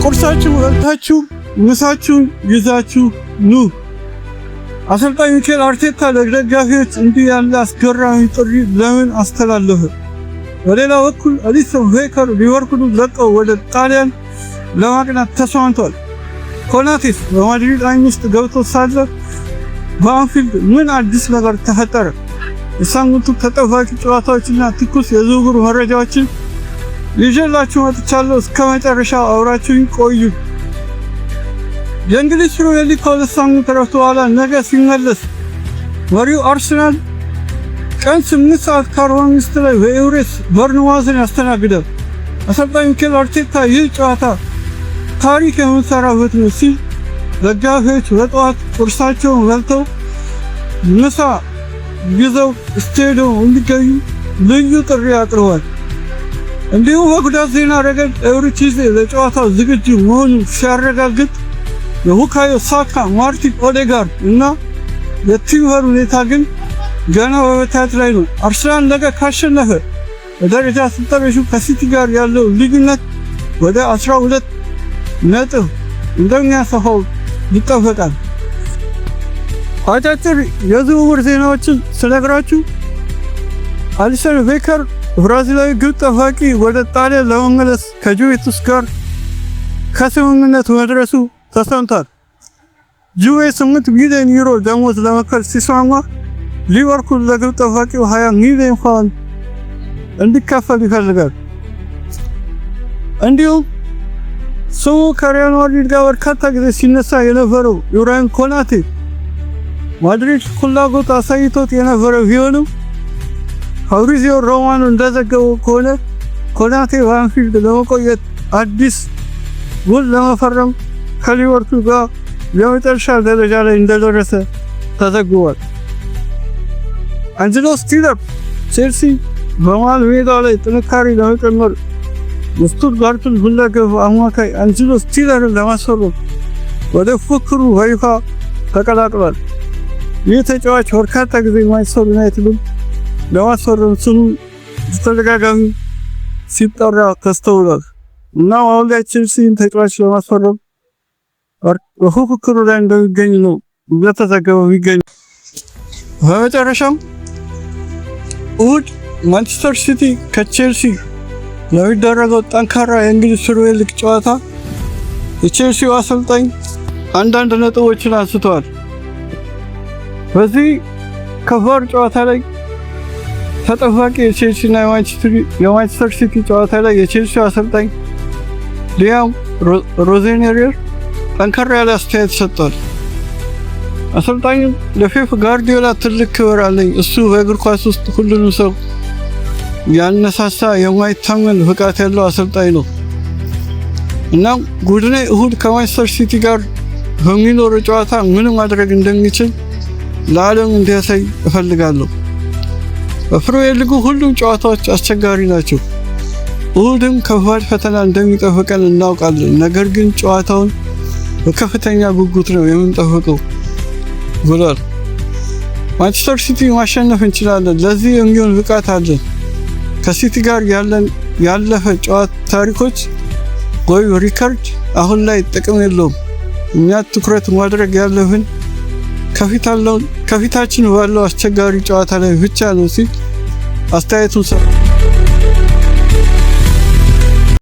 ቁርሳችሁ በልታችሁ ምሳችሁን ይዛችሁ ኑ። አሰልጣኝ ሚኬል አርቴታ ለደጋፊዎች እንዲህ ያለ አስገራሚ ጥሪ ለምን አስተላለፈ? በሌላ በኩል አሊሰን ቤከር ሊቨርፑልን ለቀው ወደ ጣሊያን ለማቅናት ተስማምቷል። ኮናቴስ በማድሪድ አይን ውስጥ ገብቶ ሳለ በአንፊልድ ምን አዲስ ነገር ተፈጠረ? የሳምንቱ ተጠባቂ ጨዋታዎችና ትኩስ የዝውውር መረጃዎችን ይዤላችሁ መጥቻለሁ። እስከ መጨረሻው አብራችሁኝ ቆዩ። የእንግሊዝ ፕሪሚየር ሊግ ከ2 ሳምንት እረፍት በኋላ ነገ ሲመለስ መሪው አርሰናል ቀን 8 ሰዓት ከ45 ላይ በኤምሬትስ በርንማውዝን ያስተናግዳል። አሰልጣኝ ሚኬል አርቴታ ይህ ጨዋታ ታሪክ የምንሰራበት ነው ሲል ደጋፊዎች በጠዋት ቁርሳቸውን በልተው ምሳ ይዘው ስቴዲየም እንዲገኙ ልዩ ጥሪ አቅርቧል። እንዲሁም በጉዳት ዜና ረገድ ኤብሪቺ ኤዜ ለጨዋታው ዝግጁ መሆኑን ሲያረጋግጥ የቡካዮ ሳካ፣ ማርቲን ኦዴጋርድ እና የቲምበር ሁኔታ ግን ገና በመታየት ላይ ነው። አርሰናል ነገ ካሸነፈ በደረጃ ሰንጠረዡ ከሲቲ ጋር ያለው ልዩነት ወደ 12 ነጥብ እንደሚያሰፋው ይጠበቃል። አጫጭር የዝውውር ዜናዎችን ስነግራችሁ አሊሰን ቤከር ብራዚላዊ ግብ ጠባቂ ወደ ጣሊያን ለመመለስ ከጁቬንቱስ ጋር ከስምምነት መድረሱ ተሰምቷል። ጁቬ 8 ሚሊዮን ዩሮ ደሞዝ ለመክፈል ሲስማማ ሊቨርፑል ለግብ ጠባቂው 20 ሚሊዮን ፓውንድ እንዲከፈል ይፈልጋል። እንዲሁም ስሙ ከሪያል ማድሪድ ጋር በርካታ ጊዜ ሲነሳ የነበረው ኢብራሂም ኮናቴ ማድሪድ ፍላጎት አሳይቶት የነበረ ቢሆንም ፋብሪዚዮ ሮማኖ እንደዘገበው ከሆነ ኮናቴ በአንፊልድ ለመቆየት አዲስ ውል ለመፈረም ከሊቨርፑል ጋር የመጨረሻ ደረጃ ላይ እንደደረሰ ተዘግቧል። አንጅሎ ስቲለር ቼልሲ በመሃል ሜዳ ላይ ጥንካሬ ለመጨመር የስቱትጋርቱን ሁለገብ አማካይ አንጅሎ ስቲለርን ለማስፈረም ወደ ፉክክሩ በይፋ ተቀላቅሏል። ይህ ተጫዋች በርካታ ጊዜ ማንቸስተር ዩናይትድን ለማስፈረም ስሙ በተደጋጋሚ ሲጠራ ተስተውሏል እና አሁን ላይ ቼልሲን ተጫዋች ለማስፈረም በፉክክሩ ላይ እንደሚገኝ ነው እየተዘገበ የሚገኝ። በመጨረሻም እሁድ ማንቸስተር ሲቲ ከቼልሲ ለሚደረገው ጠንካራ የእንግሊዝ ፕሪሚየር ሊግ ጨዋታ የቼልሲው አሰልጣኝ አንዳንድ ነጥቦችን አንስተዋል። በዚህ ከባድ ጨዋታ ላይ ተጠባቂ የቼልሲና የማንቸስተር ሲቲ ጨዋታ ላይ የቼልሲው አሰልጣኝ ሊያም ሮዜኒየር ጠንከር ያለ አስተያየት ሰጥቷል። አሰልጣኙ ለፔፕ ጋርዲዮላ ትልቅ ክብር አለኝ፣ እሱ በእግር ኳስ ውስጥ ሁሉንም ሰው ያነሳሳ የማይታመን ብቃት ያለው አሰልጣኝ ነው። እናም ቡድኔ እሁድ ከማንቸስተር ሲቲ ጋር በሚኖረው ጨዋታ ምን ማድረግ እንደሚችል ለዓለም እንዲያሳይ እፈልጋለሁ። በፕሪሚየር ሊጉ ሁሉም ጨዋታዎች አስቸጋሪ ናቸው። እሁድም ከባድ ፈተና እንደሚጠብቀን እናውቃለን። ነገር ግን ጨዋታውን በከፍተኛ ጉጉት ነው የምንጠብቀው ብሏል። ማንቸስተር ሲቲ ማሸነፍ እንችላለን። ለዚህ የሚሆን ብቃት አለን። ከሲቲ ጋር ያለን ያለፈ ጨዋታ ታሪኮች ወይ ሪከርድ አሁን ላይ ጥቅም የለውም። እኛ ትኩረት ማድረግ ያለብን ከፊታችን ባለው አስቸጋሪ ጨዋታ ላይ ብቻ ነው ሲል አስተያየቱን ሰጥቷል።